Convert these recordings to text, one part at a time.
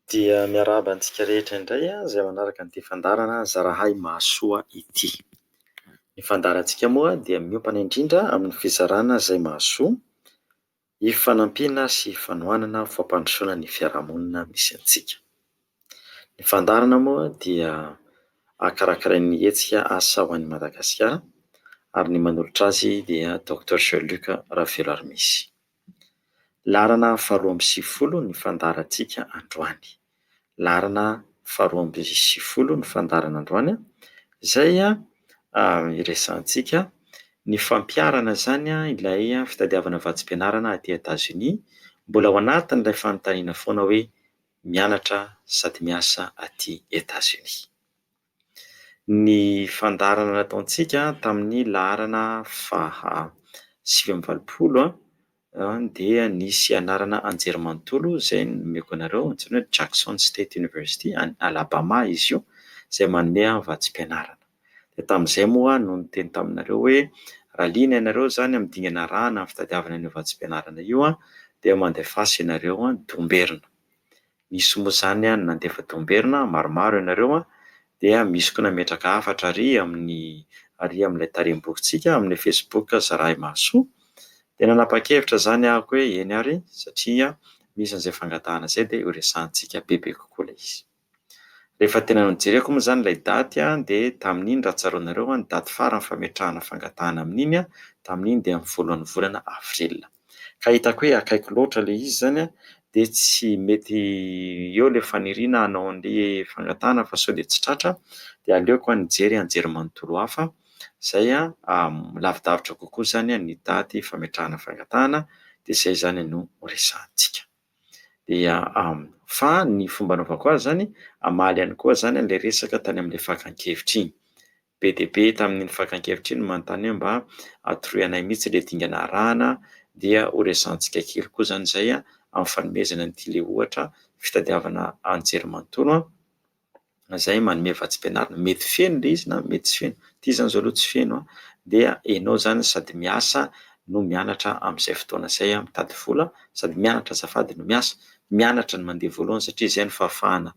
Dia miarahaba antsika rehetra indray izay manaraka an'ity fandaharana Zarahay Mahasoa ity. Ny fandaharantsika moa dia miompana indrindra amin'ny fizarana izay mahasoa, hifanampiana sy hifanohanana ho fampandrosoana ny fiarahamonina misy antsika. Ny fandaharana moa dia karakarain'ny hetsika Asa ho an'i Madagasikara ary ny manolotra azy dia Docteur Jean Luc Raveloarimisy. Laharana faharoa amby sivifolo ny fandaharantsika androany. Laharana faharoa amby sivifolo ny fandaharana androany izay iresahantsika ny fampiharana izany ilay fitadiavana vatsim-pianarana aty Etazonia. Mbola ao anatin'ilay fanontaniana foana hoe mianatra sady miasa aty Etazonia. Ny fandaharana nataontsika tamin'ny laharana faha 89 dia nisy anarana anjerimanontolo izay nomeko anareo antsoina hoe Jackson State University any Alabama izy io izay manome vatsim-pianarana. Dia tamin'izay moa no niteny taminareo hoe raha liana ianareo izany amin'ny dingana arahana amin'ny fitadiavana an'io vatsim-pianarana io dia mandefasa ianareo domberina. Nisy moa izany nandefa domberina maromaro ianareo dia misy koa nametraka hafatra ary amin'ny ary amin'ilay tarehimbokitsika amin'ny Facebook Zarahay Mahasoa. Dia nanapa-kevitra izany aho hoe eny ary satria misy an'izay fangatahana izay dia horesahantsika bebe kokoa ilay izy. Rehefa tena nojereko moa izany ilay daty dia tamin'iny raha tsaroanareo ny daty farany fametrahana fangatahana amin'iny, tamin'iny dia amin'ny voalohan'ny volana avril. Ka hitako hoe akaiky loatra ilay izy izany dia tsy mety eo ilay faniriana hanao an'ilay fangatahana fa sao dia tsy tratra dia aleoko nijery anjerimanontolo hafa izay lavidavitra kokoa izany ny daty fametrahana fangatahana dia izay izany no horesahantsika. Dia fa ny fomba anaovako azy izany, hamaly ihany koa izany ilay resaka tany amin'ilay fakan-kevitra iny. Be dia be tamin'iny fakan-kevitra iny manontany hoe mba atoroy anay mihitsy ilay dingana arahana dia horesahantsika kely koa izany izay amin'ny fanomezana an'ity ilay ohatra fitadiavana anjerimanontolo izay manome vatsim-pianarana. Mety feno ilay izy na mety tsy feno. Ity izany izao aloha tsy feno dia ianao izany sady miasa no mianatra amin'izay fotoana izay, mitady vola sady mianatra azafady no miasa. Mianatra no mandeha voalohany satria izay no fahafahana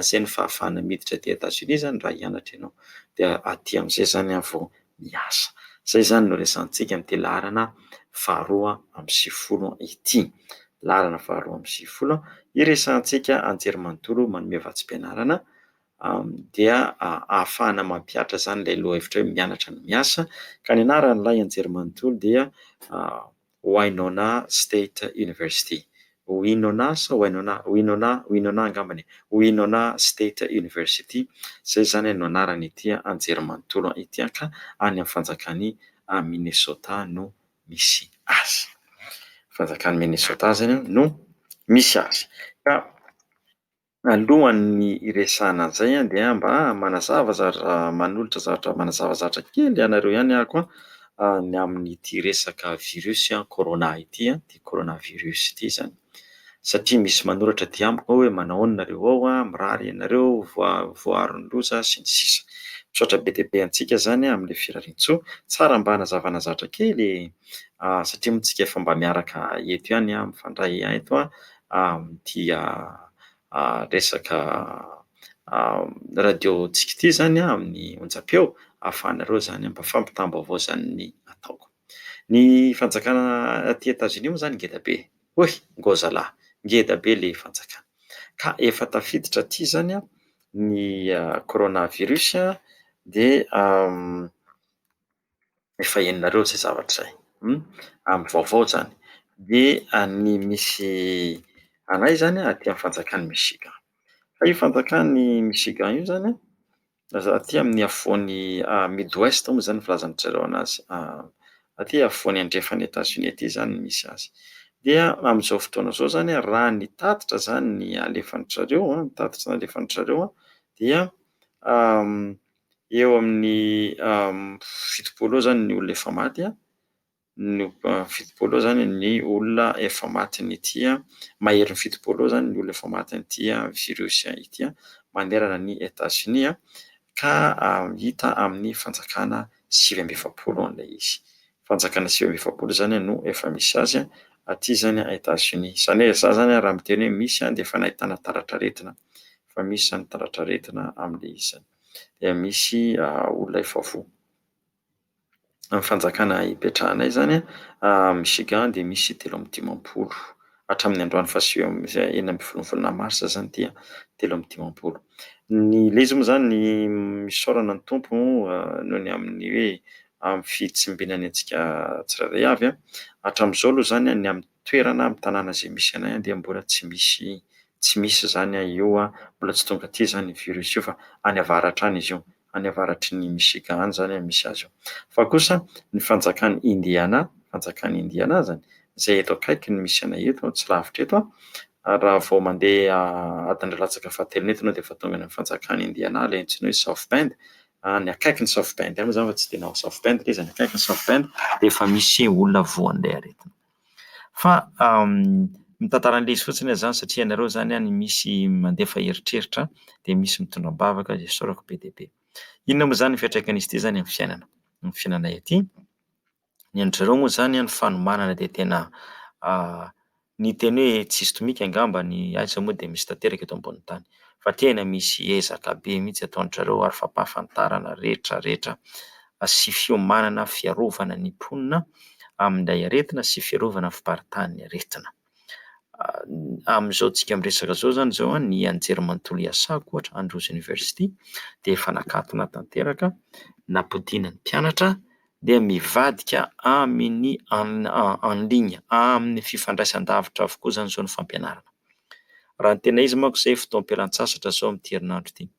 izay no fahafahana miditra aty Etazonia izany raha hianatra ianao dia aty amin'izay izany vao miasa. Izay izany no resahantsika amin'ity laharana faharoa amby sivifolo ity. Laharana faharoa amby sivifolo iresahantsika anjerimanontolo manome vatsim-pianarana dia ahafahana mampihatra izany ilay lohahevitra hoe mianatra no miasa ka ny anaran'ilay anjerimanontolo dia Winona State University. Winona sa Winona? Winona, Winona angambany e. Winona State University, izay izany no anaran'ity anjerimanontolo ity ka any amin'ny fanjakan'i Minnesota no misy azy. Fanjakan'i Minnesota izany no misy azy. Ka Alohan'ny hiresahana an'izay dia mba manazava zavatra, manolotra zavatra, manazava zavatra kely anareo ihany aho koa ny amin'ity resaka virus corona ity, ity corona virus ity izany. Satria misy manoratra aty amiko hoe manao ahoana nareo ao, mirary anareo voaaron'ny loza sy ny sisa. Misaotra be dia be antsika izany amin'ilay firariantsoa. Tsara mba hanazavana zavatra kely e! Satria moa tsika efa mba miaraka eto ihany, mifandray eto amin'ity resaka radio-ntsika ity izany amin'ny onjam-peo ahafahanareo izany mba fampitam-baovao izany ny ataoko. Ny fanjakana aty Etazonia moa izany ngeda be, hoy ngôzalahy, ngeda be ilay fanjakana. Ka efa tafiditra aty izany ny coronavirus dia Efa henonareo izay zavatra izay amin'ny vaovao izany. Dia ny misy anay izany aty amin'ny fanjakan'i Michigan. Fa io fanjakan'i Michigan io izany aty amin'ny afovoan'ny Midwest moa izany ny filazan-dry zareo an'azy. Aty afovoany andrefan'i Etazonia aty izany no misy azy. Dia amin'izao fotoana izao izany raha ny tatitra izany ny alefan-dry zareo, ny tatitra nalefan-dry zareo dia Eo amin'ny 70 eo izany ny olona efa maty, ny 70 eo izany ny olona efa matin'ity, maherin'ny 70 eo izany ny olona efa matin'ity virus ity manerana an'i Etazonia ka hita amin'ny fanjakana 49 ilay izy. Fanjakana 49 izany no efa misy azy aty izany Etats-Unis. Izany hoe izaho izany raha miteny hoe misy dia efa nahitana taratr'aretina, efa misy izany taratr'aretina amin'ilay izy izany. Dia misy olona efa voa. Amin'ny fanjakana ipetrahanay izany, Michigan dia misy 53 hatramin'ny androany faha sivy amby 16 ny volana marsa izany dia 53. Ny ilay izy moa izany ny misaorana ny Tompo noho ny amin'ny hoe amin'ny fitsimbinany antsika tsirairay avy. Hatramin'izao aloha izany ny amin'ny toerana amin'ny tanàna izay misy anay dia mbola tsy misy tsy misy izany io, mbola tsy tonga aty izany io virus io fa any avaratra any izy io. Any avaratry ny Michigan any izany misy azy io. Fa kosa ny fanjakan'i Indiana, fanjakan'i Indiana izany, izay eto akaiky ny misy anay eto, tsy lavitra eto, raha vao mandeha adiny iray latsaka fahatelony eto ianao dia efa tonga any amin'ny fanjakan'i Indiana, ilay antsoina hoe South Bend, any akaikin'i South Bend any moa izany fa tsy tena ao South Bend ilay izy, any akaikin'i South Bend dia efa misy olona voan'ilay aretina. Fa mitantara an'ilay izy fotsiny aho izany satria ianareo izany any misy mandefa eritreritra dia misy mitondra am-bavaka dia isaorako be dia be. Inona moa izany ny fiantraikan'izy ity izany amin'ny fiainana? Ny fiainanay aty, ny an-dry zareo moa izany ny fanomanana dia tena ny teny hoe tsisy tomika angamba ny aiza moa dia misy tanteraka eto ambonin'ny tany. Fa tena misy ezaka be mihitsy ataon-dry zareo ary fampahafantarana rehetra rehetra sy fiomanana fiarovana ny mponina amin'ilay aretina sy fiarovana ny fiparitahan'ny aretina. Amin'izao tsika miresaka izao izany izao ny anjerimanontolo iasako ohatra Andrews University dia efa nakatona tanteraka, nampodiana ny mpianatra dia mivadika amin'ny en ligne, amin'ny fifandraisan-davitra avokoa izany izao ny fampianarana. Raha ny tena izy manko izay fotoam-pialan-tsasatra izao amin'ity herinandro ity.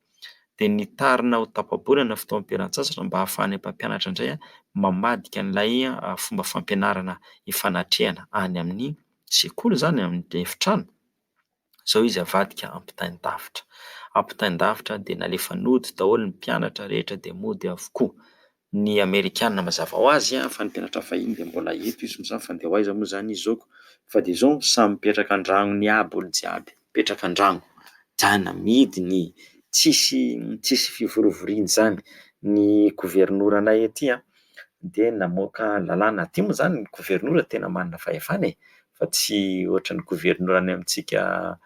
Dia nitarina ho tapa-bolana fotoam-pialan-tsasatra mba hahafahan'ny mpampianatra indray mamadika an'ilay fomba fampianarana ifanatrehana any amin'ny sekoly izany, amin'ny efitrano. Izao izy avadika ampitain-davitra. Ampitain-davitra dia nalefa nody daholo ny mpianatra rehetra dia mody avokoa. Ny amerikana mazava ho azy fa ny mpianatra fahiny dia mbola eto izy moa izany fa andeha ho aiza moa izany izy zao ko. Fa dia izao samy mipetraka an-dragnony aby olo jiaby, mipetraka an-dragno, jana midiny, tsisy tsisy fivorivoriana izany. Ny governoranay aty dia namoaka lalàna, aty moa izany ny governora tena manana fahefana e, fa tsy ohatran'ny governora any amintsika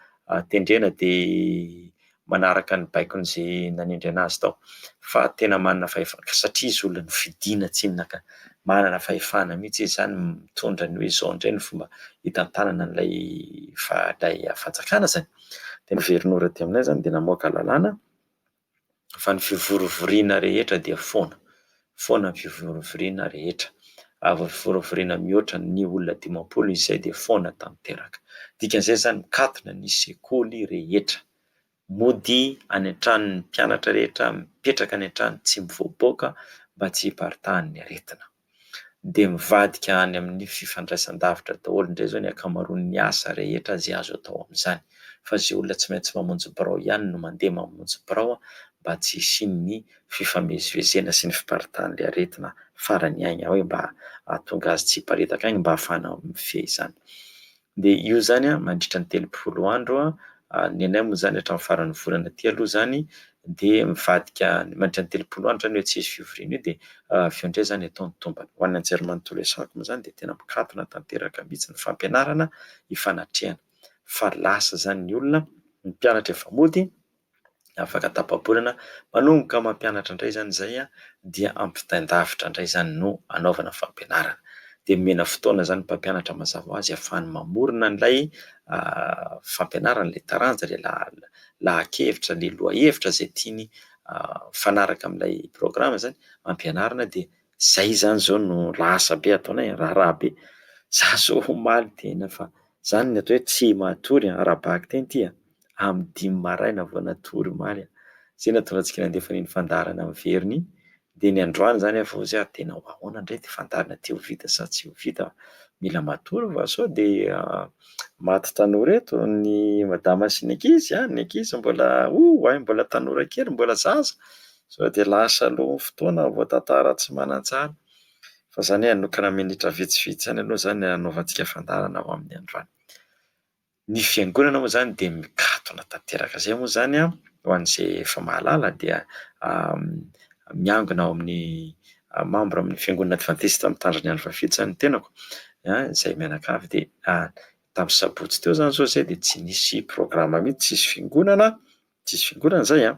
tendrena dia manaraka ny baikon'izay nanendry an'azy tao fa tena manana fahefana satria izy olona nofidina tsinona ka, manana fahefana mihitsy izy izany mitondra ny hoe izao indray ny fomba hitantanana an'ilay ilay fanjakana izany. Dia ny governora aty aminay izany dia namoaka lalàna fa ny fivorivoriana rehetra dia foana, foana ny fivorivoriana rehetra, ary fivorivoriana mihoatra ny olona 50 izay dia foana tanteraka. Dikan'izay izany mikatona ny sekoly rehetra, mody any an-tranon'ny mpianatra rehetra, mipetraka any an-trano tsy mivoaboaka mba tsy hiparitahan'ny aretina. Dia mivadika any amin'ny fifandraisan-davitra daholo indray izao ny ankamaroan'ny asa rehetra izay azo atao amin'izany fa izay olona tsy maintsy mamonjy birao ihany no mandeha mamonjy birao mba tsy hisian'ny fifamezivezena sy ny fiparitahan'ilay aretina farany aingana hoe mba hahatonga azy tsy hiparitaka aingana mba hahafahana mifehy izany. Dia io izany mandritra ny 30 andro, ny anay moa izany hatramin'ny faran'ny volana aty aloha izany dia mivadika mandritra ny 30 andro izany hoe tsy hisy fivoriana io dia avy eo indray izany atao ny tombana. Ho an'ny anjerimanontolo iasako moa izany dia tena mikatona tanteraka mihitsy ny fampianarana ifanatrehana fa lasa izany ny olona, ny mpianatra efa mody, afaka tapa-bolana manomboka mampianatra indray izany izay dia ampitain-davitra indray izany no anaovana fampianarana. Dia omena fotoana izany ny mpampianatra mazava ho azy ahafahany mamorona an'ilay fampianarana, ilay taranja, ilay laha-kevitra, ilay lohahevitra izay tiany mifanaraka amin'ilay programa izany ampianarina dia izay izany izao no lasa be ataonay, raharaha be. Za izao omaly tena fa izany ny atao hoe tsy matory ara-bakiteny ity a! Amin'ny 5 maraina vao natory omaly aho. Izay nahatonga antsika nandefa an'iny fandaharana miverina iny. Dia ny androany izany aho vao hoe tena ho ahoana indray ity fandaharana ity, ho vita sa tsy ho vita? Mila matory va sao dia maty tanora eto ny madama sy ny ankizy an! Ny ankizy mbola oay mbola tanora kely, mbola zaza, sao dia lasa aloha ny fotoana vao tantara tsy manan-tsahala. Fa izany hoe hanokana minitra vitsivitsy ihany aloha izany hanaovantsika fandaharana ho amin'ny androany. Ny fiangonana moa izany dia mikatona tanteraka. Izay moa izany ho an'izay efa mahalala dia miangona ao amin'ny membre amin'ny fiangonana advantista mitandrina ny andro fahafito izany ny tenako. Izahay mianakavy dia tamin'ny sabotsy teo izany izao izay dia tsy nisy programa mihitsy, tsisy fiangonana, tsisy fiangonana izay an,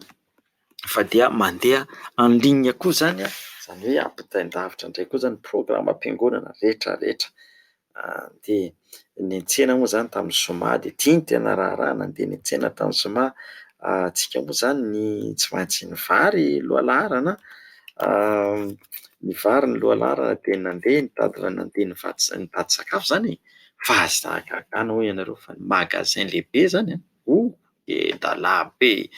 fa dia mandeha en ligne koa izany an, izany hoe ampitain-davitra indray koa izany ny programam-piangonana rehetra rehetra. Dia niantsena moa izany tamin'ny zoma dia ity no tena raharaha nandeha niantsena tamin'ny zoma. Antsika moa izany ny tsy maintsy ny vary lohalaharana, ny vary ny lohalaharana dia nandeha nitady nandeha nivatsy nitady sakafo izany e! Fa aza gagana hoy ianareo fa ny magasin lehibe izany an, oh! Edala be!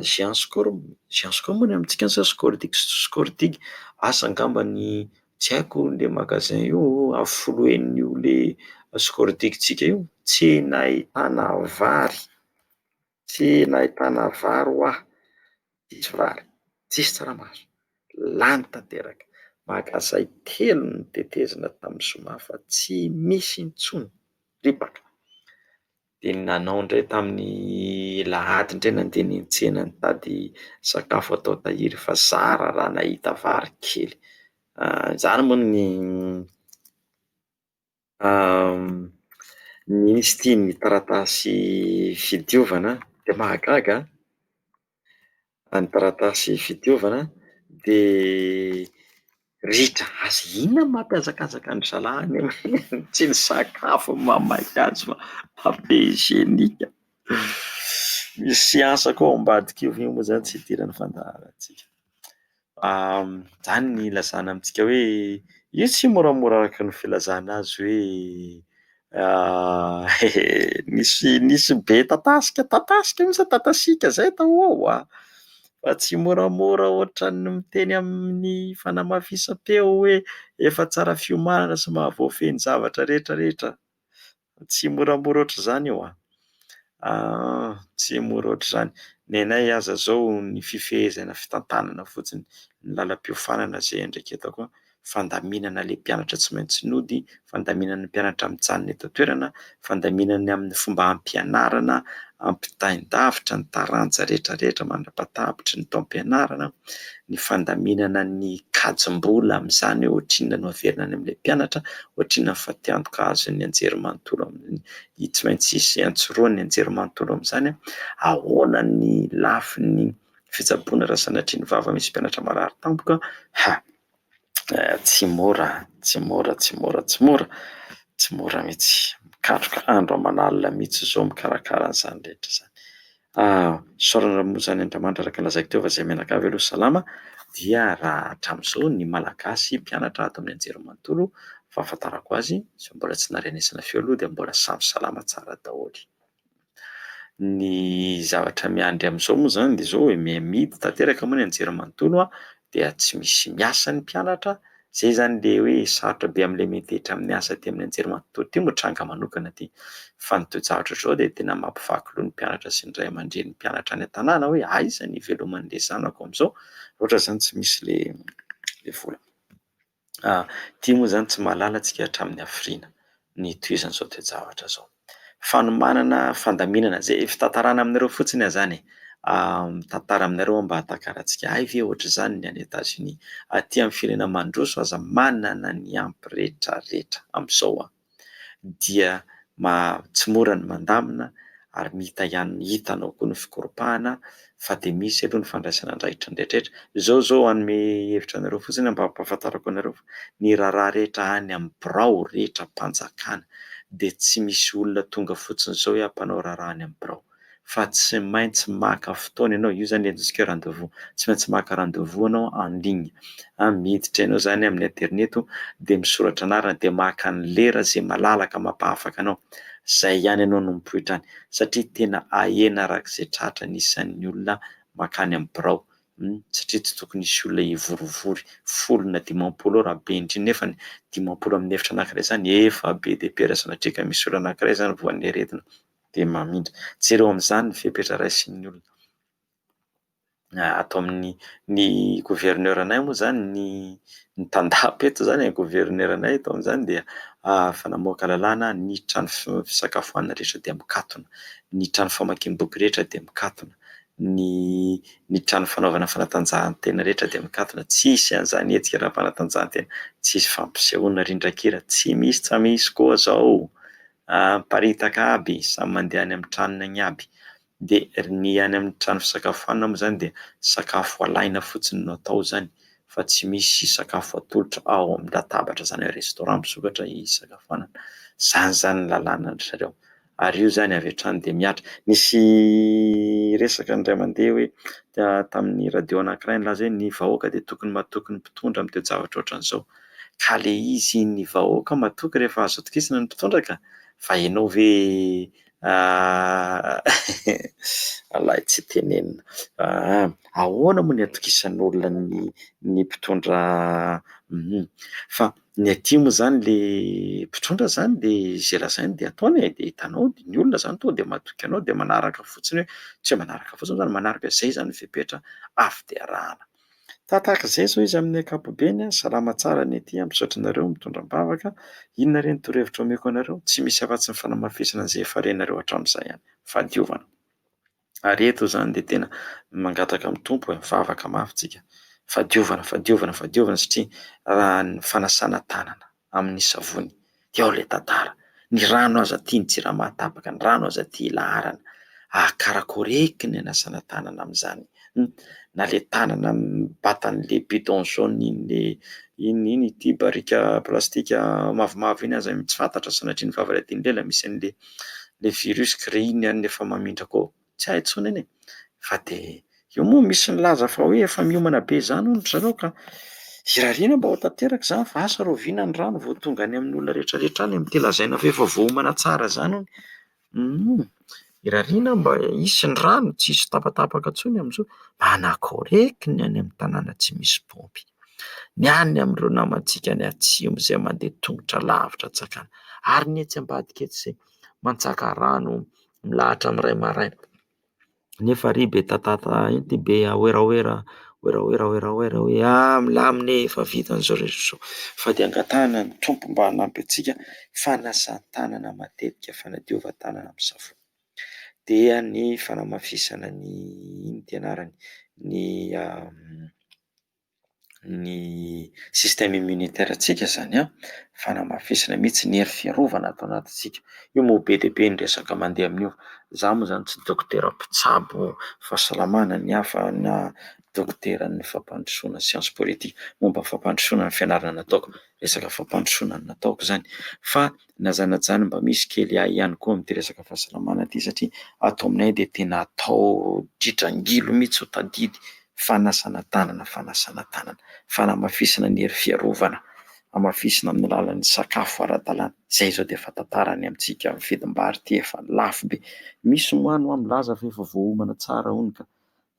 Géant Score, Géant Score moa ny amintsika any sa Score-dig, Score-dig, asa angamba ny tsy haiko le magasin io avo folo henin'io le Score-dig-tsika io, tsy nahitana vary, tsy nahitana vary hoa, tsisy vary, tsisy tsaramaso, lany tanteraka, magazay telo no tetezina tamin'ny zoma fa tsy misy intsony, ripaka. Dia nanao indray tamin'ny alahady indray nandeha niantsena nitady sakafo atao tahiry fa zara raha nahita vary kely. Izany moa ny ny izy ity ny taratasy fidiovana dia mahagaga an, ny taratasy fidiovana dia ritra. Asa inona no mampihazakazaka an-dry zalahy any e? Tsy ny sakafo no mahamaika azy fa papier hygienique. Misy siansa koa ao ambadika io fa io moa izany tsy idiran'ny fandaharantsika. Izany no ilazana amintsika hoe io tsy moramora araka ny filazana azy hoe nisy nisy be tatasika, tatasika hono sa tatasika izay tao ho ao a! Fa tsy moramora ohatran'ny miteny amin'ny fanamafisam-peo hoe efa tsara fiomanana sy mahavoafehy ny zavatra rehetra rehetra. Tsy moramora ohatr'izany io an! Tsy mora ohatr'izany. Ny anay aza izao ny fifehezana fitantanana fotsiny, ny lalam-piofanana izay iandraiketako, fandaminana ilay mpianatra tsy maintsy nody, fandaminana ny mpianatra mijanona eto an-toerana, fandaminana ny amin'ny fomba hampianarana, ampitain-davitra ny taranja rehetra rehetra mandra-pahatapitry ny taom-pianarana, ny fandaminana ny kajim-bola amin'izany hoe ohatrinona no averina any amin'ilay mpianatra, ohatrinona ny fatiantoka azon'ny anjerimanontolo amin'ny tsy maintsy hisy iantsorohan'ny anjerimanontolo amin'izany, ahoana ny lafiny fitsaboana raha sanatria ny vava misy mpianatra marary tampoka, ha! Tsy mora, tsy mora, tsy mora, tsy mora, tsy mora mihitsy, mikatroka andro aman'alina mihitsy izao mikarakara an'izany rehetra izany. Isaorana moa izany Andriamanitra araka ny lazaiko teo fa izay mianakavy aloha salama dia raha hatramin'izao ny Malagasy mpianatra ato amin'ny anjerimanontolo fahafantarako azy izay mbola tsy naharenesana feo aloha dia mbola samy salama tsara daholo. Ny zavatra miandry amin'izao moa izany dia izao e, miha-mihidy tanteraka moa ny anjerimanontolo dia tsy misy miasa ny mpianatra, izay izany ilay hoe sarotra be amin'ilay miantehitra amin'ny asa aty amin'ny anjerimanontolo ity moa tranga manokana ity. Fa ny toe-javatra ohatr'izao dia tena mampivaky loha ny mpianatra sy ny ray aman-drenin'ny mpianatra any an-tanàna hoe aiza ny hiveloman'ilay zanako amin'izao raha ohatra izany tsy misy ilay vola. Ity moa izany tsy mahalala antsika hatramin'ny hafiriana ny hitohizan'izao toe-javatra izao. Fanomanana fandaminana izay fitantarana aminareo fotsiny aho izany e. Mitantara aminareo aho mba hahatakarantsika hay ve ohatr'izany ny any Etazonia. Aty amin'ny firenena mandroso aza manana ny ampy rehetrarehetra amin'izao aho. Dia tsy mora ny mandamina ary mita ihany hitanao koa ny fikoropahana fa dia misy aloha ny fandraisana andraikitra ny rehetra rehetra. Izao izao hanome hevitra anareo fotsiny aho mba hampahafantarako anareo fa ny raharaha rehetra any amin'ny birao rehetra am-panjakana dia tsy misy olona tonga fotsiny izao hoe hampanao raharaha any amin'ny birao. fa tsy maintsy maka fotoana ianao, io zany ataontsika hoe rendez-vous, tsy maintsy maka rendez-vous ianao en ligne, miditra ianao zany amin'ny aterineto dia misoratra anarana dia maka ny lera izay malalaka mampahafaka anao, zay ihany ianao no mipoitra any satria tena ahena araka izay tratra ny isan'ny olona mankany amin'ny birao satria tsy tokony hisy olona hivorivory 10 na 50 eo raha be indrindra nefa ny 50 amin'ny efitra anankiray izany efa be dia be raha sanatria ka misy olona anankiray izany voan'ny aretina. dia mamindra. Jereo amin'izany ny fepetra raisin'ny olona. Ato amin'ny ny gouverneur anay moa izany ny ny tandapa eto izany e, gouverneur anay eto amin'izany dia efa namoaka lalàna ny trano fisakafoanana rehetra dia mikatona, ny trano famakiam-boky rehetra dia mikatona. Ny ny trano fanaovana fanatanjahantena rehetra dia mikatona, tsisy an'izany hetsika ara-panatanjahantena, tsisy fampisehoana rindran-kira, tsy misy tsa misy koa zao, miparitaka aby, samy mandeha any amin'ny tranony agny aby. Dia ny any amin'ny trano fisakafoanana moa izany dia sakafo alaina fotsiny no atao izany fa tsy misy sakafo atolotra ao amin'ny latabatra izany hoe restaurant misokatra hisakafoanana. Izany izany ny lalànan-dry zareo. Ary io izany avy hatrany dia mihatra. Nisy resaka indray mandeha hoe tamin'ny radio anankiray nilaza hoe ny vahoaka dia tokony matoky ny mpitondra amin'ny toe-javatra ohatran'izao. Ka ilay izy ny vahoaka matoky rehefa azo atokisana ny mpitondra ka! Fa ianao ve Alay tsy tenenina. Ahoana moa ny atokisan'olona ny ny mpitondra fa ny aty moa izany le mpitondra izany de izay lazainy dia ataony e, dia hitanao dia ny olona izany tonga dia matoky anao dia manaraka fotsiny hoe tsy hoe manaraka fotsiny izany, manaraka hoe izay izany ny fepetra avy dia arahana. Tahaka izay izao izy amin'ny ankapobeny, salama tsara ny aty, misaotra anareo mitondra am-bavaka. Inona re ny torohevitra omeko anareo? Tsy misy afa-tsy ny fanamafisana izay efa renareo hatramin'izay ihany. Fahadiovana. Ary eto izany dia tena mangataka amin'ny Tompo e, mivavaka mafy tsika. Fahadiovana, fahadiovana, fahadiovana satria raha ny fanasana tanana amin'ny savony dia ao ilay tantara. Ny rano aza aty ny jirama tapaka, ny rano aza aty laharana. Ah, karakôry eky ny anasana tanana amin'izany. Na ilay tanana mibata an'ilay bidon jaune iny le iny iny ity barika plastika mavomavo iny aza tsy fantatra sanatria ny vava ladin'ny lela misy an'ilay ilay virus créine any efa mamindra koa. Tsy hay intsony anie e! Fa dia io moa misy milaza fa hoe efa miomana be izany hono ry zareo ka. Irariana mba ho tanteraka izany fa asa rahoviana ny rano vao tonga any amin'ny olona rehetra rehetra any amin'ity lazaina fa efa voaomana tsara izany hono. Irariana mba hisy ny rano, tsy hisy tapatapaka intsony amin'izao. Manakôry eky ny any amin'ny tanàna tsy misy paompy. Ny any amin'ireo namantsika any atsimo izay mandeha tongotra lavitra tsakana. Ary ny etsy ambadika etsy izay mantsaka rano milahatra amin'ny iray maraina. Nefa ry be tatata ity be werawera, werawera, werawera hoe ah milamina e, efa vita an'izao rehetra izao. Fa dia angatahana ny Tompo mba hanampy antsika fanasan-tanana matetika, fanadiovan-tanana amin'ny savony. Dia ny fanamafisana ny inona ity anarany, ny ny système immunitaire antsika izany an, fanamafisana mihitsy ny hery fiarovana ato anatintsika. Io moa be dia be ny resaka mandeha amin'io. Izaho moa izany tsy dokotera mpitsabo fahasalamana ny hafa na dokoteran'ny fampandrosoana science politique momba ny fampandrosoana ny fianarana nataoko, resaka fampandrosoana no nataoko izany fa na izany na izany mba misy kely ahy ihany koa amin'ity resaka fahasalamana ity satria ato aminay dia tena atao dridrangilo mihitsy ho tadidy fanasana tanana, fanasana tanana, fanamafisana ny hery fiarovana, hamafisina amin'ny alalan'ny sakafo ara-dalàna, izay izao dia efa tantara any amintsika amin'ny vidim-bary ity efa lafo be, misy moa any hoa milaza fa efa voaomana tsara hono ka,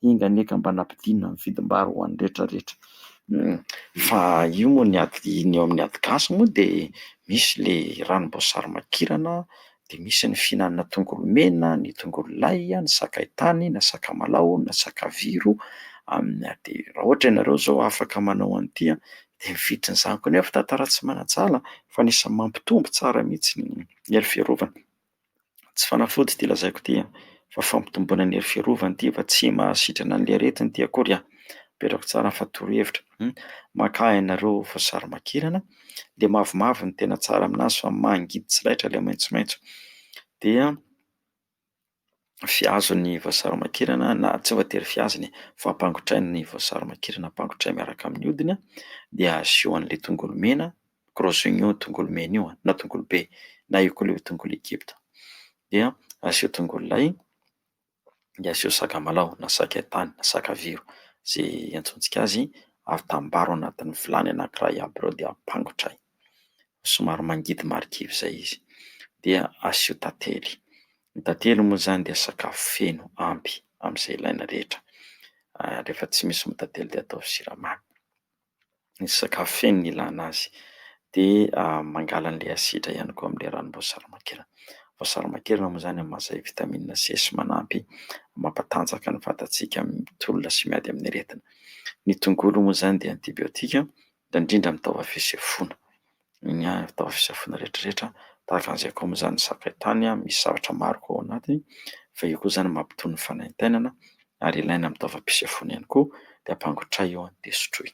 enga anie ka mba nampidinina ny vidim-bary ho an'ny rehetra rehetra, fa io moa ny ady ny eo amin'ny ady gasy moa dia misy le ranom-boasary makirana dia misy ny fihinanana tongolo mena, ny tongolo lay, ny sakay tany na sakamalao na sakaviro, dia raha ohatra ianareo izao afaka manao an'ity an, dia ny vidin'izany koa nefa tantara tsy manan-tsahala fa anisan'ny mampitombo tsara mihitsy ny hery fiarovana. Tsy fanafody ity lazaiko ity an, fa fampitomboana ny hery fiarovana ity fa tsy mahasitrana an'ilay aretina ity akory an! Apetrako tsara fa torohevitra, makà ianareo voasary makirana. Ilay mavomavo no tena tsara aminazy fa mangidy tsy laitra ilay maitsomaitso. Dia fihazo ny voasary makirana na tsy voatery fihazana e, fa ampangotraina ny voasary makirana, ampangotraina miaraka amin'ny hodiny dia asio an'ilay tongolo mena, gros oignon tongolo mena io na tongolo be na io koa ilay tongolo Egypta. Dia asio tongolo lay. Dia asio sakamalao na sakaitany na sakaviro izay iantsoantsika azy ary tambaro anatin'ny vilany anankiray aby ireo dia ampangotrahy, somary mangidy marikivy izay izy, dia asio tantely, ny tantely moa izany dia sakafo feno ampy amin'izay ilaina rehetra, rehefa tsy misy moa tantely dia ataovy siramamy. Ny sakafo feno no ilana azy. Dia mangala an'ilay asidra ihany koa amin'ilay ranom-boasary makirana. Voasary makirana moa izany amin'ny maha izay vitamine C sy manampy mampatanjaka ny vatantsika mitolona sy miady amin'ny aretina. Ny tongolo moa izany dia antibiotika indrindra amin'ny taova fisefoana. Ny taova fisefoana rehetra rehetra tahaka an'izay koa moa izany ny sakay tany misy zavatra maro koa ao anatiny fa io koa izany mampitony ny fanaintainana. ary ilaina amin'ny taovam-pisefoana ihany koa dia ampangotrahy io dia sotroy.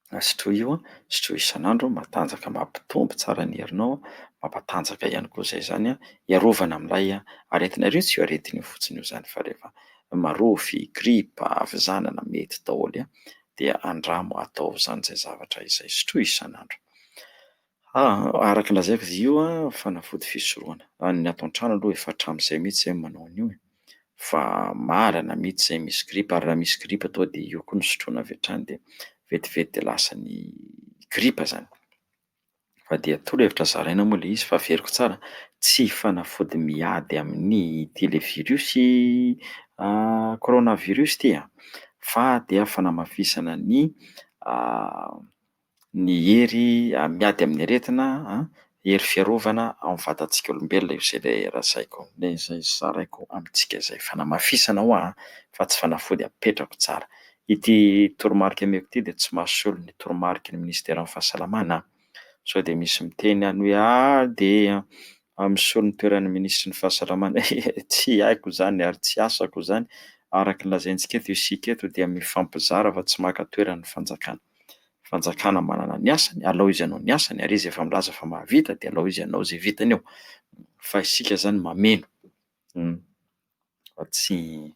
Sotroy io, sotroy isan'andro, matanjaka, mampitombo tsara ny herinao, mampatanjaka ihany koa izay izany hiarovana amin'ilay aretina. Ireo tsy io aretina io fotsiny io izany fa rehefa marofy, gripa, havizanana, mety daholo dia andramo atao izany izay zavatra izay, sotroy isan'andro. Araka ny lazaiko dia io fanafody fisorohana. Ny ato an-trano aloha efa hatramin'izay mihitsy izay no manao an'io e. Fa marina mihitsy izay misy gripa ary raha misy gripa tonga dia io koa no sotroina avy hatrany dia vetivety dia lasa ny gripa izany. Fa dia torohevitra zaraina moa ilay izy fa averiko tsara, tsy fanafody miady amin'ny ity ilay virus coronavirus ity an, fa dia fanamafisana ny ny hery miady amin'ny aretina, hery fiarovana ao amin'ny vatantsika olombelona io izay ilay lazaiko, ilay izay zaraiko amintsika izay. Fanamafisana hoa fa tsy fanafody apetrako tsara. Ity toromarika omeko ity dia tsy mahasolo ny toromariky ny minisiteran'ny fahasalamana. Sao dia misy miteny any hoe ah dia misolo ny toeran'ny minisitry ny fahasalamana. Tsy haiko izany ary tsy asako izany. Araka ny lazaintsika eto isika eto dia mifampizara fa tsy maka toeran'ny fanjakana. Fanjakana manana ny asany, alao izy hanao ny asany ary izy efa milaza fa mahavita dia alao izy hanao izay vitany eo. Fa isika izany mameno fa tsy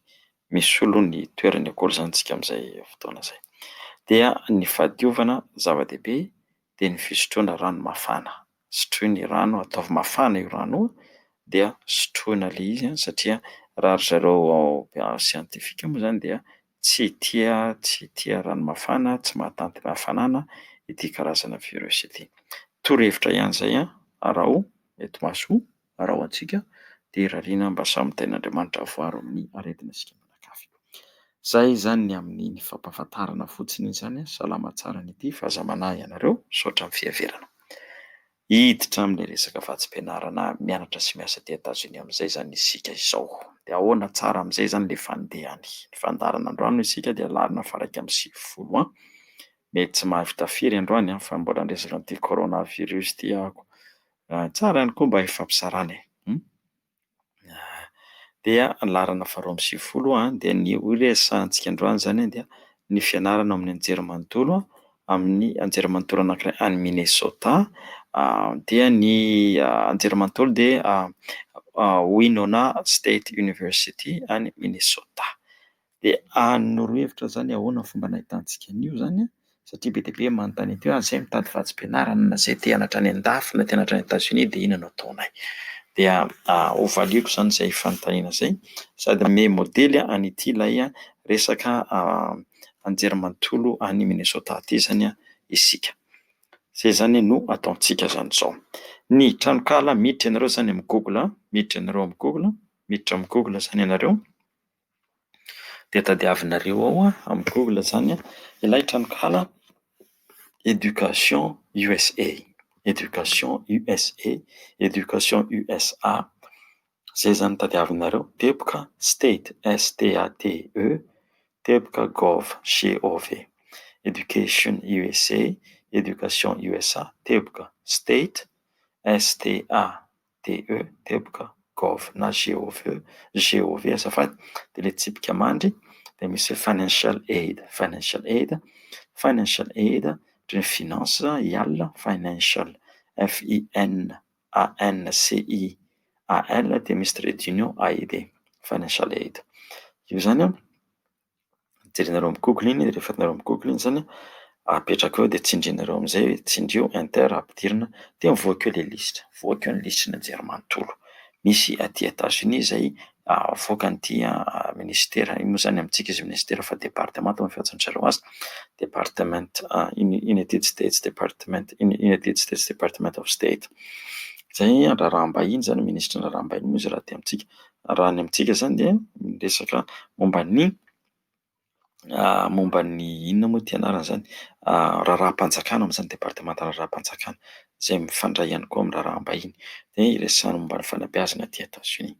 misolo ny toerany akory izany isika amin'izay fotoana izay. Dia ny fahadiovana zava-dehibe dia ny fisotroana rano mafana. Sotroy ny rano, ataovy mafana io rano io dia sotroina ilay izy satria raha ry zareo siantifika moa izany dia tsy tia tsy tia rano mafana, tsy mahatanty hafanana ity karazana virus ity. Torohevitra ihany izay an, araho eto mahasoa, araho antsika dia irariana mba samy tahin'Andriamanitra voaro amin'ny aretina isika mianakavy. Izay izany ny amin'ny fampahafantarana fotsiny izany an, salama tsara ny ety fa aza manahy ianareo, misaotra amin'ny fiheverana. Hiditra amin'ilay resaka vatsim-pianarana mianatra sy miasa aty Etazonia amin'izay izany isika izao. Dia ahoana tsara amin'izay izany ilay fandehany? Ny fandaharana androany hoy isika dia laharana faha-91 an! Mety tsy mahavita firy androany an, fa mbola niresaka an'ity coronavirus ity aho. Tsara ihany koa mba hifampizarana e! Dia ny laharana faharoa amby sivifolo dia ny ho resahantsika androany izany dia ny fianarana ao amin'ny anjerimanontolo, amin'ny anjerimanontolo anankiray any Minnesota. Dia ny anjerimanontolo dia Winona State University any Minnesota. Dia hanoro hevitra izany ahoana ny fomba nahitantsika an'io izany an, satria be dia be manontany ety hoe izay mitady vatsim-pianarana na izay te hianatra any an-dafy na te hianatra any Etazonia dia inona no ataonay? Dia hovaliako izany izay fanontaniana izay sady hanome modely an'ity ilay resaka anjerimanontolo any Minnesota ity izany isika. Izay izany no ataontsika izany izao. Ny tranonkala miditra ianareo izany amin'ny Google, miditra ianareo amin'ny Google, miditra amin'ny Google izany ianareo. Dia tadiavinareo ao amin'ny Google izany ilay tranonkala Education USA, Education USA, Education USA, izay izany tadiavinareo, teboka state S T A T E, teboka gov G O V, Education USA, Education USA, teboka state S T A T E teboka gov na G O V G O V azafady dia ilay tsipika mandry dia misy hoe financial aid, financial aid, financial aid ohatran'ny hoe finance ial financial F I N A N C I A L dia misy trait d'union A I D financial aid io izany an. Jerenareo amin'ny Google iny, rehefa hitanareo amin'ny Google iny izany an, apetraka eo dia tsindrinareo amin'izay hoe tsindrio enter ampidirina dia mivoaka eo ilay lisitra, mivoaka eo ny lisitry ny anjerimanontolo misy aty Etazonia izay avoakan'ity minisitera, io moa izany amintsika izy minisitera fa departemanta no fiantsoan-dry zareo azy, departement United States department, United States department of state, izay raharaham-bahiny izany, minisitry ny raharaham-bahiny moa izy raha aty amintsika. Raha ny amintsika izany dia miresaka momba ny momba ny inona moa ity anarana izany? Raharaham-panjakana moa izany, departemantan'ny raharaham-panjakana izay mifandray ihany koa amin'ny raharaham-bahiny dia iresahana momba ny fanabeazana aty Etazonia.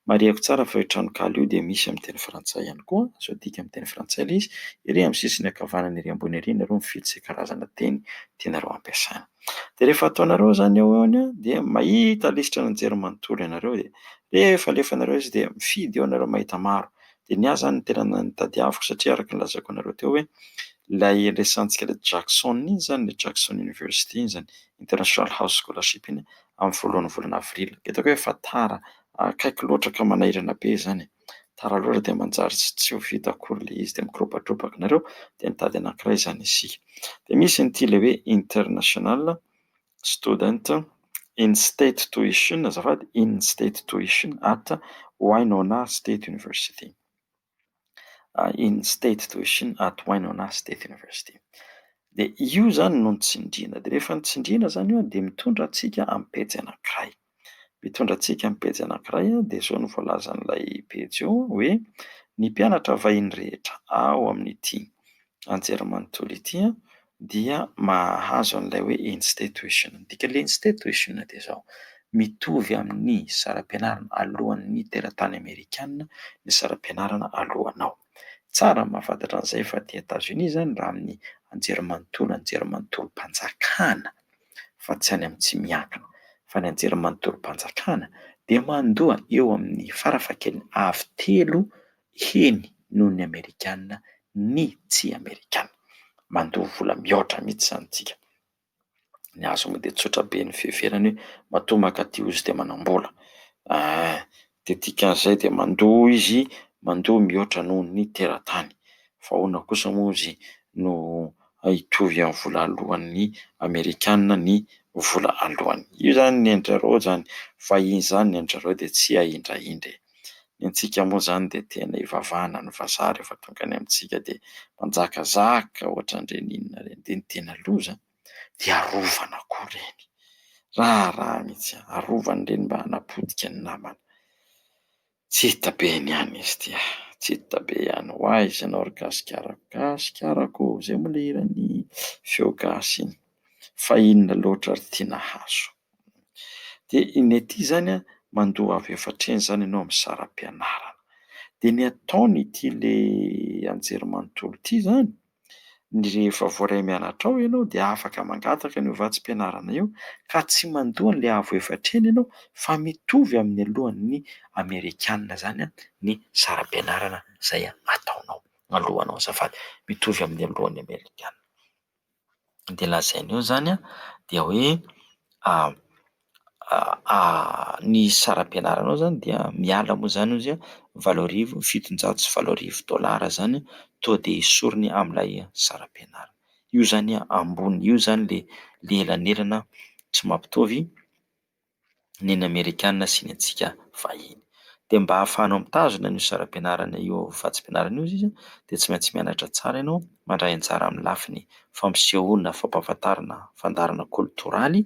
Marihiko tsara fa io tranonkala io dia misy amin'ny teny frantsay ihany koa, azo adika amin'ny teny frantsay ilay izy, ery amin'ny sisiny ankavanana ery ambony ery ianareo mifidy izay karazana teny tianareo ampiasaina. Dia rehefa ataonareo izany eo eo iny dia mahita lisitra ny anjerimanontolo ianareo dia rehefa alefanareo izy dia mifidy eo ianareo mahita maro. Dia ny ahy izany no tena nitadiaviko satria araka ny nilazako anareo teo hoe ilay resahantsika ilay Jackson iny izany, ilay Jackson University iny izany, International House Scholarship iny amin'ny voalohan'ny volana avril. Hitako hoe efa tara, akaiky loatra ka manahirana be izany e. Tara loatra dia manjary tsy ho vita akory ilay izy dia mikoropatropaka nareo dia mitady anankiray izany isika. Dia misy an'ity ilay hoe International Student In-State Tuition, azafady, In-State Tuition at Winona State University. In-State Tuition at Winona State University. Dia io izany no nitsindriana. Dia rehefa nitsindriana izany io dia mitondra antsika amin'ny pejy anankiray. Mitondra antsika amin'ny pejy anankiray dia izao no voalazan'ilay pejy io hoe ny mpianatra vahiny rehetra ao amin'ity anjerimanontolo ity dia mahazo an'ilay hoe in-state tuition. Ny dikan'ilay in-state tuition dia izao, mitovy amin'ny saram-pianarana alohan'ny teratany amerikana ny saram-pianarana alohanao. Tsara ny mahafantatra an'izay fa aty Etazonia izany raha amin'ny anjerimanontolo, anjerimanontolom-panjakana fa tsy any amin'ny tsy miankina fa ny anjerimanontolom-panjakana dia mandoa eo amin'ny farafahakeliny avo telo heny noho ny amerikana ny tsy amerikana. Mandoa vola mihoatra mihitsy izany isika. Ny azy moa dia tsotra be ny fiheverany hoe matoa mankaty ozy dia manam-bola. Dia dikan'izay dia mandoa izy, mandoa mihoatra noho ny teratany. Fa ahoana kosa moa izy no hitovy amin'ny vola aloan'ny amerikana ny vola aloany. Io izany ny an-dry zareo izany, vahiny izany ny an-dry zareo dia tsy ahindrahindra e. Ny antsika moa izany dia tena ivavahana ny vazaha rehefa tonga any amintsika dia manjakazaka ohatran'ireny inona ireny. Dia ny tena loza dia arovana koa ireny. Raharaha mihitsy, arovana ireny mba hanapotika ny namana. Tsy hita be ny any izy ity a, tsy hita be ihany. Ho aiza ianao ry Gasikarako, Gasikarako ô, izay moa ilay hiran'ny feo gasy iny. Fa inona loatra ry ity nahazo. Dia ny aty izany an, mandoa avo efatra heny izany ianao amin'ny saram-pianarana. Dia ny ataon'ity ilay anjerimanontolo ity izany, ny rehefa voaray mianatra ao ianao dia afaka mangataka an'io vatsim-pianarana io ka tsy mandoa an'ilay avo efatra heny ianao fa mitovy amin'ny alohan'ny amerikana izany ny saram-pianarana izay ataonao, alohanao azafady, mitovy amin'ny alohan'ny amerikana. Dia lazainy eo izany dia hoe ny saram-pianaranao izany dia miala moa izany ozy 1800 1800 dolara izany tonga dia esoriny amin'ilay saram-pianarana. Io izany ambony, io izany ilay elanelana tsy mampitovy ny an'ny amerikana sy ny antsika vahiny. Dia mba ahafahanao mitazona an'io saram-pianarana io vatsim-pianarana io izy dia tsy maintsy mianatra tsara ianao, mandray anjara amin'ny lafiny fampisehoana, fampahafantarana fandaharana koltoraly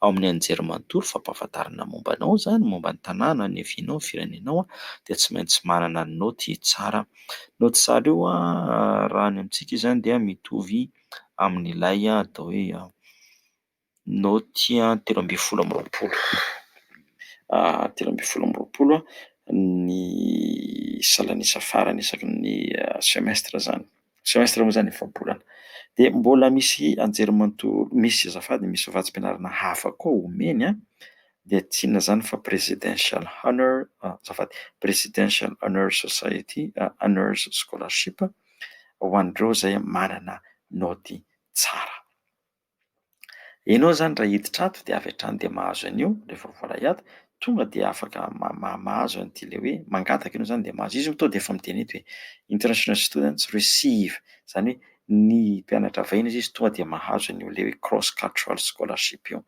ao amin'ny anjerimanontolo, fampahafantarana momba anao izany, momba ny tanàna niavianao, ny firenenao dia tsy maintsy manana naoty tsara. Naoty tsara io raha any amintsika izany dia mitovy amin'ilay atao hoe naoty 23, 23 ny salan'isa farany isaky ny semestre izany, semestre moa izany efa-bolana. Dia mbola misy anjerimanontolo, misy azafady, misy vatsim-pianarana hafa koa omeny an, dia tsy inona izany fa presidential honor, azafady, presidential honor society, honors scholarship ho an'ireo izay manana naoty tsara. Ianao izany raha hiditra ato dia avy hatrany dia mahazo an'io rehefa voaray ato, tonga dia afaka mahazo an'ity ilay hoe mangataka ianao izany dia mahazo. Izy moa tonga dia efa miteny eto hoe international students receive, izany hoe ny mpianatra vahiny izy tonga dia mahazo an'io ilay hoe cross cultural scholarship io.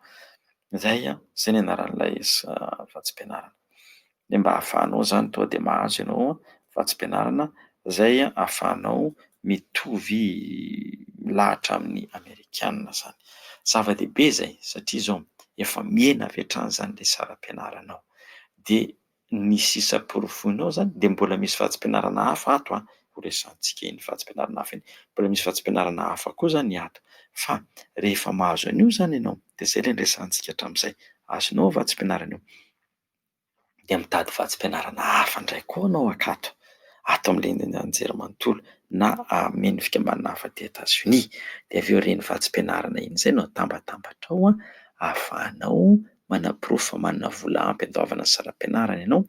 Izay an, izay ny anaran'ilay vatsim-pianarana. Dia mba ahafahanao izany tonga dia mahazo ianao vatsim-pianarana izay ahafahanao mitovy milahatra amin'ny amerikana izany. Zava-dehibe izay satria izao efa mihena avy hatrany izany ilay saram-pianaranao. Dia ny sisa porofoinao izany dia mbola misy vatsim-pianarana hafa ato an, ho resahantsika iny vatsim-pianarana hafa iny, mbola misy vatsim-pianarana hafa koa izany ato fa rehefa mahazo an'io izany ianao dia izay ilay niresahantsika hatramin'izay, azonao io vatsim-pianarana io dia mitady vatsim-pianarana hafa indray koa ianao akato, ato amin'ilay anjerimanontolo na amen'ny fikambanana hafa aty Etazonia, dia avy eo ireny vatsim-pianarana iny izay no atambatambatrao ahafahanao manaporofo fa manana vola ampy andoavana ny saram-pianarana ianao,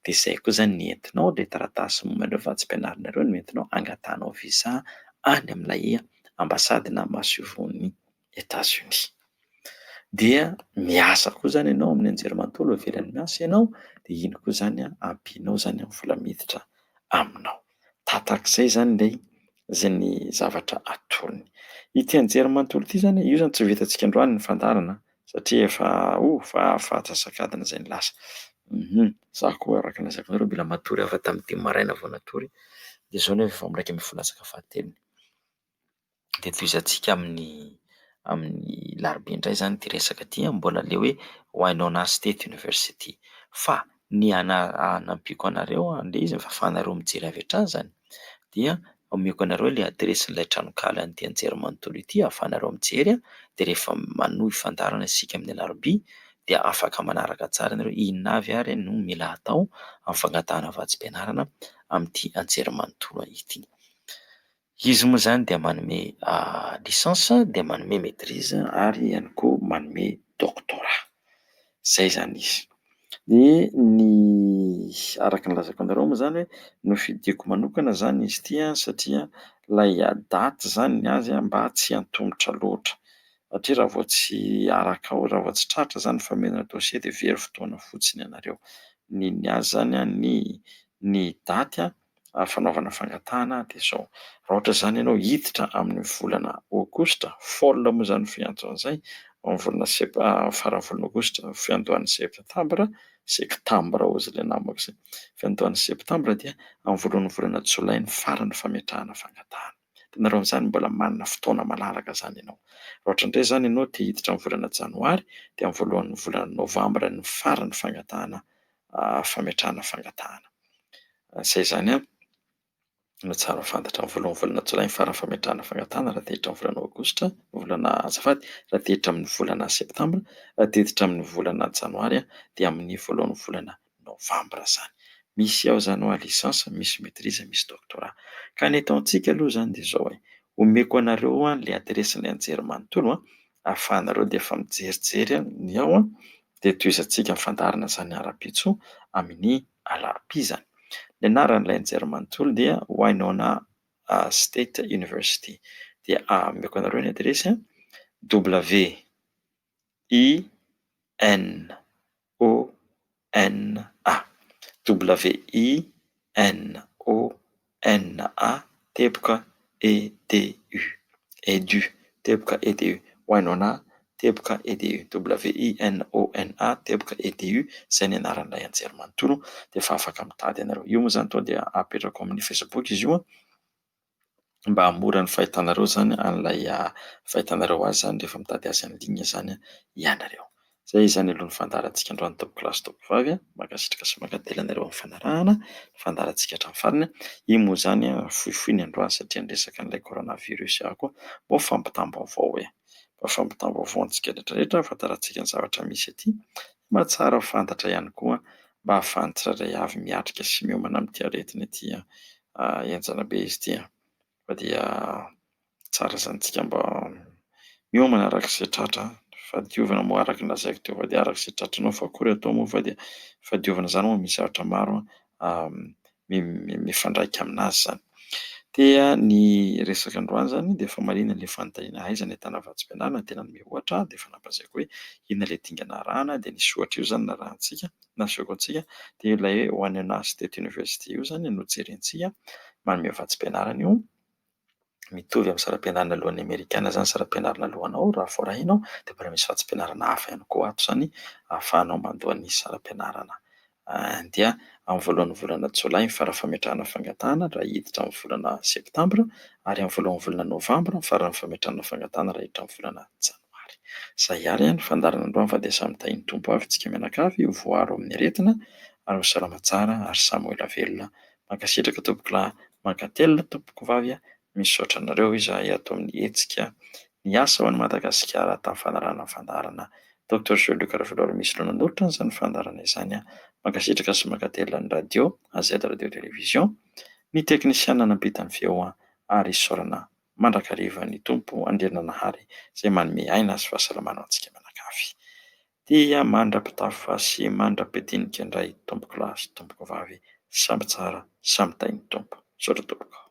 dia izay koa izany ny entinao, ilay taratasy momba an'ireo vatsim-pianarana ireo no entinao angatahanao visa any amin'ilay ambasady na masoivohon'i Etats-Unis. Dia miasa koa izany ianao amin'ny anjerimanontolo, ivelany miasa ianao, dia iny koa izany ampianao izany amin'ny vola miditra aminao. Tatak'izay izany ilay izay ny zavatra atolony. Ity anjerimanontolo ity izany, io izany tsy vitantsika androany ny fandaharana satria efa oh fa fahatsasak'adiny izay ny lasa. Za koa araka ny lazaiko anareo mbola matory aho fa tamin'ny dimy maraina vao natory, dia izao nefa efa amin'ny 11 latsaka fahatelony. Dia tohizantsika amin'ny amin'ny alarobia indray izany ity resaka ity an, mbola ilay hoe Winona State University. Fa ny hanampiako anareo an'ilay izy, ahafahanareo mijery avy hatrany izany dia omeko anareo ilay adiresin'ilay tranonkala an'ity anjerimanontolo ity ahafahanareo mijery an, dia rehefa manohy fandaharana isika amin'ny alarobia dia afaka manaraka tsara ianareo inona avy ary no mila atao amin'ny fangatahana vatsim-pianarana amin'ity anjerimanontolo ity. Izy moa izany dia manome licence, dia manome maitrise ary ihany koa manome doctorat. Izay izany izy. Dia ny araka ny lazaiko anareo moa izany hoe nofidiako manokana izany izy ity satria ilay daty izany ny azy mba tsy antomotra loatra satria raha vao tsy arakao, raha vao tsy tratra izany ny famonoana dossier dia very fotoana fotsiny ianareo. Ny ny azy izany ny ny daty fanaovana fangatahana dia izao, raha ohatra izany ianao hiditra amin'ny volana aogositra, fall moa izany fiantso an'izay, amin'ny volana sep- faran'ny volana aogositra fiandohan'ny septambra, sektambra hozy ilay namako izay, fiandohan'ny septambra dia amin'ny voalohan'ny volana jolay ny faran'ny fametrahana fangatahana. Dia nareo amin'izany mbola manana fotoana malalaka izany ianao. Raha ohatra indray izany ianao te hiditra amin'ny volana janoary dia amin'ny voalohan'ny volana novambra ny faran'ny fangatahana fametrahana fangatahana. Izay izany an, no tsara ho fantatra. Amin'ny voalohan'ny volana jolay ny faran'ny fametrahana fangatahana raha te hiditra amin'ny volana aogositra, volana azafady, raha te hiditra amin'ny volana septambra, raha te hiditra amin'ny volana janoary dia amin'ny voalohan'ny volana novambra izany. Misy ao izany hoa licence, misy maitrise, misy doctorat. Ka ny ataontsika aloha izany dia izao e, omeko anareo ilay adiresin'ilay anjerimanontolo an, ahafahanareo dia efa mijerijery ny ao an, dia tohizantsika ny fandaharana izany rahampitso amin'ny alarobia izany. Ny anaran'ilay anjerimanontolo dia Winona State University. Dia ameko anareo ny adiresy an, W I N O N A, W I N O N A teboka E D U, edu, teboka E D U, Winona teboka E D U, W I N O N A teboka E D U, izay ny anaran'ilay anjerimanontolo dia efa afaka mitady ianareo. Io moa izany tonga dia apetrako amin'ny Facebook izy io an, mba hahamora ny fahitanareo izany an'ilay fahitanareo azy izany rehefa mitady azy en ligne izany ianareo. Izay izany aloha ny fandaharantsika androany tompoko lahy sy tompoko vavy a. Mankasitraka sy mankatelina anareo amin'ny fanarahana ny fandaharantsika hatramin'ny farany. Iny moa izany fohifohy ny androany satria niresaka an'ilay coronavirus aho koa. Mba ho fampitam-baovao e. Mba ho fampitam-baovao antsika rehetrarehetra ahafantarantsika ny zavatra misy aty. Mba tsara ho fantatra ihany koa mba ahafahan'ny tsirairay avy miatrika sy miomana amin'ity aretina ity. Henjana be izy ity fa dia tsara izany tsika mba miomana araka izay tratra. Fahadiovana moa araka ny lazaiko teo fa dia araka izay tratranao fa akory atao moa fa dia fahadiovana izany moa misy zavatra maro mifandraika aminazy izany. Dia ny resaka androany izany dia famaliana ilay fanontaniana aiza ny ahitana vatsim-pianarana, tena nanome ohatra aho dia efa nampilazaiko hoe inona ilay dingana arahana dia nisy ohatra io izany narahantsika. Nasehoko antsika dia ilay hoe Winona State University io izany no jerentsika, manome vatsim-pianarana io, mitovy amin'ny saram-pianarana alohan'ny amerikana izany saram-pianarana alohanao raha voaray ianao dia mbola misy vatsim-pianarana hafa ihany koa ato izany ahafahanao mandoa ny saram-pianarana. Dia amin'ny voalohan'ny volana jolay ny fara fametrahana fangatahana raha hiditra amin'ny volana septambra ary amin'ny voalohan'ny volana novambra ny faran'ny fametrahana fangatahana raha hiditra amin'ny volana janoary. Izay àry ny fandaharana androany fa dia samy tahin'ny Tompo avy isika mianakavy ho voaaro amin'ny aretina ary ho salama tsara ary samy ho ela velona. Mankasitraka tompokolahy, mankatelina tompokovavy, misaotra anareo izahay ato amin'ny hetsika Ny asa ho an'i Madagasikara tamin'ny fanarahana ny fandaharana. Docteur Jean Luc Raveloarimisy no nanolotra an'izany fandaharana izany. Mankasitraka sy mankatelina ny radio, AZ Radio Télévision, ny teknisiana nampita ny feo ary isaorana mandrakariva ny Tompo Andriananahary izay manome aina sy fahasalamana ho antsika mianakavy. Dia mandra-pitafa sy mandra-pidinika indray tompoko lahy sy tompoko vavy, samby tsara, samy tahin'ny Tompo. Misaotra tompoko.